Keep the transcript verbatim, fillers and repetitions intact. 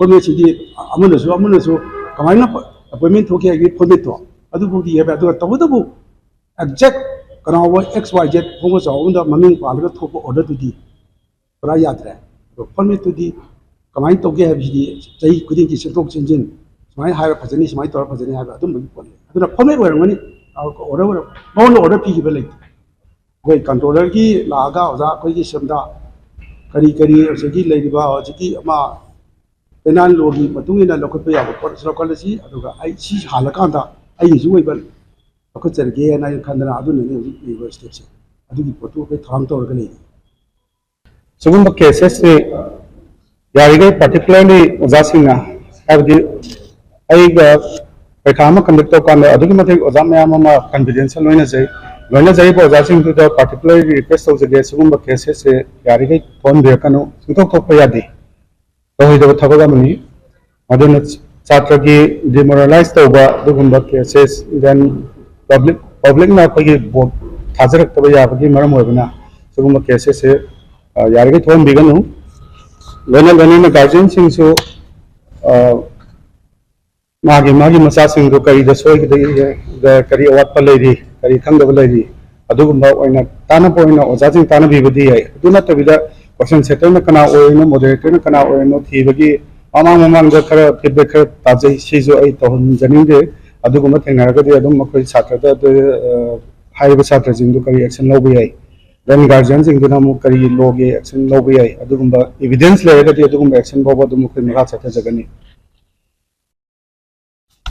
ꯐꯣꯔꯃꯦꯠꯁꯤꯗꯤ ꯑꯃꯅꯁꯨ ꯑꯃꯅꯁꯨ ꯀꯃꯥꯏꯅ ꯑꯦꯄꯣꯏꯟꯃꯦꯟ ꯊꯣꯛꯀꯦ ꯍꯥꯏꯕꯒꯤ ꯐꯣꯔꯃꯦꯠꯇꯣ ꯑꯗꯨꯐꯥꯎꯗꯤ ꯍꯥꯏꯕ, ꯑꯗꯨꯒ ꯇꯧꯕꯇꯕꯨ ꯑꯦꯛꯖꯦꯛ ꯀꯅꯥꯒꯨꯝꯕ ꯑꯦꯛꯁ ꯋꯥꯏ ꯖꯦꯠ ꯐꯥꯎꯕ ꯆꯥꯎꯕꯗ ꯃꯃꯤꯡ ꯄꯥꯜꯂꯒ ꯊꯣꯛꯄ ꯑꯣꯔꯗꯔꯗꯨꯗꯤ ꯄꯨꯔꯥ ꯌꯥꯗ꯭ꯔꯦ꯫ ꯑꯗꯣ ꯐꯣꯔꯃꯦꯠꯇꯨꯗꯤ ꯀꯃꯥꯏꯅ ꯇꯧꯒꯦ ꯍꯥꯏꯕꯁꯤꯗꯤ ꯆꯍꯤ ꯈꯨꯗꯤꯡꯒꯤ ꯁꯦꯝꯗꯣꯛ ꯁꯦꯝꯖꯤꯟ, ꯁꯨꯃꯥꯏꯅ ꯍꯥꯏꯔ ꯐꯖꯅꯤ, ꯁꯨꯃꯥꯏꯅ ꯇꯧꯔ ꯐꯖꯅꯤ ꯍꯥꯏꯕ ꯑꯗꯨꯝꯕꯒꯤ ꯄꯣꯠꯅꯤ꯫ ꯑꯗꯨꯅ ꯐꯣꯔꯃꯦꯠ ꯑꯣꯏꯔꯝꯒꯅꯤ, ꯑꯣꯔꯗꯔ ꯑꯣꯏꯔꯝ-, ꯃꯉꯣꯟꯗ ꯑꯣꯔꯗꯔ ꯄꯤꯈꯤꯕ ꯂꯩꯇꯦ꯫ ꯑꯩꯈꯣꯏ ꯀꯟꯇ꯭ꯔꯣꯂꯔꯒꯤ ꯂꯥꯛꯑꯒ ꯑꯣꯖꯥ ꯑꯩꯈꯣꯏꯒꯤ ꯁꯤꯁꯇꯦꯝꯗ ꯀꯔꯤ ꯀꯔꯤ ꯍꯧꯖꯤꯛꯀꯤ ꯂꯩꯔꯤꯕ ꯍꯧꯖꯤꯛꯀꯤ ꯑꯃ ꯄꯦꯅꯥꯜ ꯂꯣꯒꯤ ꯃꯇꯨꯡ ꯏꯟꯅ ꯂꯧꯈꯠꯄ ꯌꯥꯕ ꯄꯣꯠ ꯂꯧꯈꯠꯂꯁꯤ, ꯑꯗꯨꯒ ꯑꯩ ꯁꯤ ꯍꯥꯜꯂꯀꯥꯟꯗ ꯑꯩꯒꯤꯁꯨ ꯑꯣꯏꯕ ꯂꯧꯈꯠꯆꯔꯒꯦꯅ ꯑꯩꯅ ꯈꯟꯗꯅ ꯑꯗꯨꯅꯅꯦ ꯍꯧꯖꯤꯛ ꯂꯩꯔꯤꯕ ꯁ꯭ꯇꯦꯞꯁꯦ꯫ ꯑꯗꯨꯒꯤ ꯄꯣꯠꯇꯨ ꯑꯩꯈꯣꯏ ꯊꯧꯔꯥꯡ ꯇꯧꯔꯒ ꯂꯩꯔꯤ꯫ ꯁꯤꯒꯨꯝꯕ ꯀꯦꯁꯦꯁꯁꯤ ꯌꯥꯔꯤꯈꯩ ꯄꯥꯔꯇꯤꯀꯨꯂꯔꯂꯤ ꯑꯣꯖꯥꯁꯤꯡꯅ, ꯍꯥꯏꯕꯗꯤ ꯑꯩꯒ ꯄꯔꯤꯈꯥ ꯑꯃ ꯀꯟꯗꯛ ꯇꯧꯀꯥꯟꯗ ꯑꯗꯨꯛꯀꯤ ꯃꯇꯤꯛ ꯑꯣꯖꯥ ꯃꯌꯥꯝ ꯑꯃ ꯀꯟꯐꯤꯗꯦꯟꯁꯤꯌꯦꯜ ꯂꯣꯏꯅꯖꯩ꯫ ꯂꯣꯏꯅꯖꯔꯤꯕ ꯑꯣꯖꯥꯁꯤꯡꯗꯨꯗ ꯄꯥꯔꯇꯤꯀꯨꯂꯔꯂꯤ ꯔꯤꯀ꯭ꯋꯦꯁ ꯇꯧꯖꯒꯦ, ꯁꯤꯒꯨꯝꯕ ꯀꯦꯁꯦꯁꯁꯦ ꯌꯥꯔꯤꯈꯩ ꯊꯣꯛꯍꯟꯕꯤꯔꯛꯀꯅꯨ, ꯁꯨꯡꯊꯣꯛ ꯊꯣꯛꯄ ꯌꯥꯗꯦ꯫ ꯇꯧꯔꯣꯏꯗꯕ ꯊꯕꯛ ꯑꯃꯅꯤ꯫ ꯃꯗꯨꯅ ꯁꯥꯇ꯭ꯔꯒꯤ ꯗꯤꯃꯣꯔꯦꯂꯥꯏꯁ ꯇꯧꯕ ꯑꯗꯨꯒꯨꯝꯕ ꯀꯦꯁꯦꯁ, ꯗꯦꯟ ꯄꯕ꯭ꯂꯤꯛ, ꯄꯕ꯭ꯂꯤꯛꯅ ꯑꯩꯈꯣꯏꯒꯤ ꯚꯣꯠ ꯊꯥꯖꯔꯛꯇꯕ ꯌꯥꯕꯒꯤ ꯃꯔꯝ ꯑꯣꯏꯕꯅ ꯁꯤꯒꯨꯝꯕ ꯀꯦꯁꯦꯁꯁꯦ ꯌꯥꯔꯤꯈꯩ ꯊꯣꯛꯍꯟꯕꯤꯒꯅꯨ꯫ ꯂꯣꯏꯅ ꯂꯣꯏꯅꯅ ꯒꯥꯔꯖꯤꯌꯟꯁꯤꯡꯁꯨ ꯃꯥꯒꯤ ꯃꯥꯒꯤ ꯃꯆꯥꯁꯤꯡꯗꯨ ꯀꯔꯤꯗ ꯁꯣꯏꯒꯗꯒꯦ, ꯀꯔꯤ ꯑꯋꯥꯠꯄ ꯂꯩꯔꯤ, ꯀꯔꯤ ꯈꯪꯗꯕ ꯂꯩꯔꯤ, ꯑꯗꯨꯒꯨꯝꯕ ꯑꯣꯏꯅ ꯇꯥꯟꯅꯕ ꯑꯣꯏꯅ ꯑꯣꯖꯥꯁꯤꯡ ꯇꯥꯟꯅꯕꯤꯕꯗꯤ ꯌꯥꯏ꯫ ꯑꯗꯨ ꯅꯠꯇꯕꯤꯗ ꯀꯣꯏꯁꯟ ꯁꯦꯇꯔꯅ ꯀꯅꯥ ꯑꯣꯏꯔꯤꯅꯣ, ꯃꯣꯗꯔꯦꯇꯔꯅ ꯀꯅꯥ ꯑꯣꯏꯔꯤꯅꯣ ꯊꯤꯕꯒꯤ ꯃꯃꯥꯡ ꯃꯃꯥꯡꯗ ꯈꯔ ꯐꯤꯗꯕꯦꯛ ꯈꯔ ꯇꯥꯖꯩ, ꯁꯤꯁꯨ ꯑꯩ ꯇꯧꯍꯟꯖꯅꯤꯡꯗꯦ꯫ ꯑꯗꯨꯒꯨꯝꯕ ꯊꯦꯡꯅꯔꯒꯗꯤ ꯑꯗꯨꯝ ꯑꯩꯈꯣꯏ ꯁꯥꯇ꯭ꯔꯗ ꯑꯗꯨ, ꯑ, ꯍꯥꯏꯔꯤꯕ ꯁꯥꯇ꯭ꯔꯁꯤꯡꯗꯨ ꯀꯔꯤ ꯑꯦꯛꯁꯟ ꯂꯧꯕ ꯌꯥꯏ? ꯗꯦꯟ ꯒꯥꯔꯖꯤꯌꯟꯁꯤꯡꯗꯨꯅ ꯑꯃꯨꯛ ꯀꯔꯤ ꯂꯣꯒꯤ ꯑꯦꯛꯁꯟ ꯂꯧꯕ ꯌꯥꯏ? ꯑꯗꯨꯒꯨꯝꯕ ꯏꯕꯤꯗꯦꯟꯁ ꯂꯩꯔꯒꯗꯤ ꯑꯗꯨꯒꯨꯝꯕ ꯑꯦꯛꯁꯟ ꯐꯥꯎꯕ ꯑꯗꯨꯝ ꯑꯩꯈꯣꯏ ꯃꯈꯥ ꯆꯠꯊꯖꯒꯅꯤ꯫